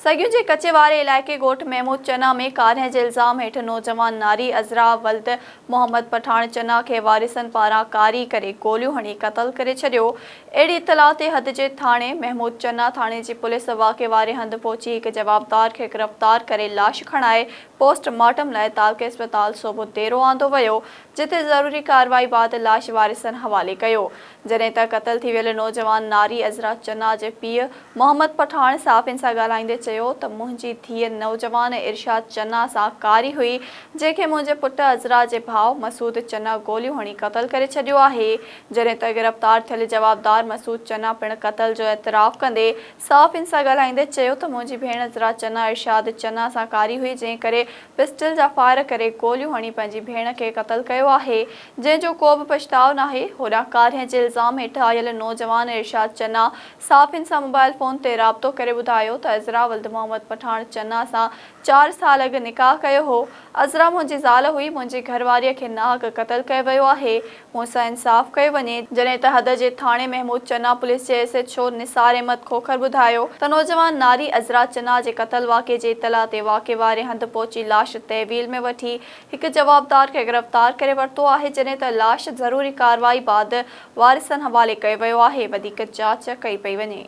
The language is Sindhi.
سڳيون جي ڪچي واري علائقي ڳوٺ محمود چنا ۾ ڪارنهن جي الزام هيٺ نوجوان ناري عذرا ولد محمد پٺاڻ چنا کي وارثن پاران ڪاري ڪري گوليون هڻي قتل ڪري ڇڏيو. اهڙي اطلاع تي حد جي ٿاڻي محمود چنا ٿاڻي جي پوليس واقعي واري هنڌ پهچي هڪ جوابدار کي گرفتار ڪري لاش کڻائي پوسٽ مارٽم لاء تعلقي اسپتال صوبو ديرو آندو ويو جتي ضروري ڪارروائي بعد لاش وارثن حوالي ڪيو. جڏهن ته قتل ٿي ويل نوجوان ناري عذرا چنا جي پيء محمد پٺاڻ صحافين سان ڳالهائيندي چيو ته منهنجي ڌيء نوجوان ارشاد چنا سان ڪاري هئي جنهن کي منهنجي پٽ عذرا جي ڀاء مسعود چنا گوليون هڻي قتل ڪري ڇڏيو آهي جڏهن ته گرفتار ٿيل جوابدار مسعود چنا پڻ قتل جو اعتراف ڪندي صحافين سان ڳالهائيندي چيو ته منهنجي ڀيڻ عذرا چنا ارشاد چنا سان ڪاري هئي جنهن ڪري پسٽل جا فائر ڪري گوليون هڻي پنهنجي ڀيڻ کي قتل ڪيو آهي، جنهن جو ڪو به پڇتاء ناهي. هوڏانهن ڪارنهن جي الزام هيٺ آيل نوجوان ارشاد چنا صحافين سان موبائل فون تي رابطو ڪري ٻڌايو ته عذرا ولد محمد پٺاڻ چنا سان چار سال اڳ نڪاح ڪيو هو، عذرا منهنجي زال هئي، منهنجي گهرواريء کي ناحق قتل ڪيو ويو آهي، مون سان انصاف ڪيو وڃي، جڏهن ته حد جي ٿاڻي محمود چنا پوليس جي S H O Nisar Ahmed Khokhar ٻڌايو ته نوجوان ناري عذرا چنا جي قتل واقعي جي اطلاع تي واقعي واري هنڌ پهچي لاش تحويل ۾ وٺي هڪ جوابدار کي گرفتار ڪري ورتو آهي، جڏهن ته لاش ضروري ڪارروائي بعد وارثن حوالي ڪيو ويو آهي، وڌيڪ جاچ ڪئي پئي وڃي.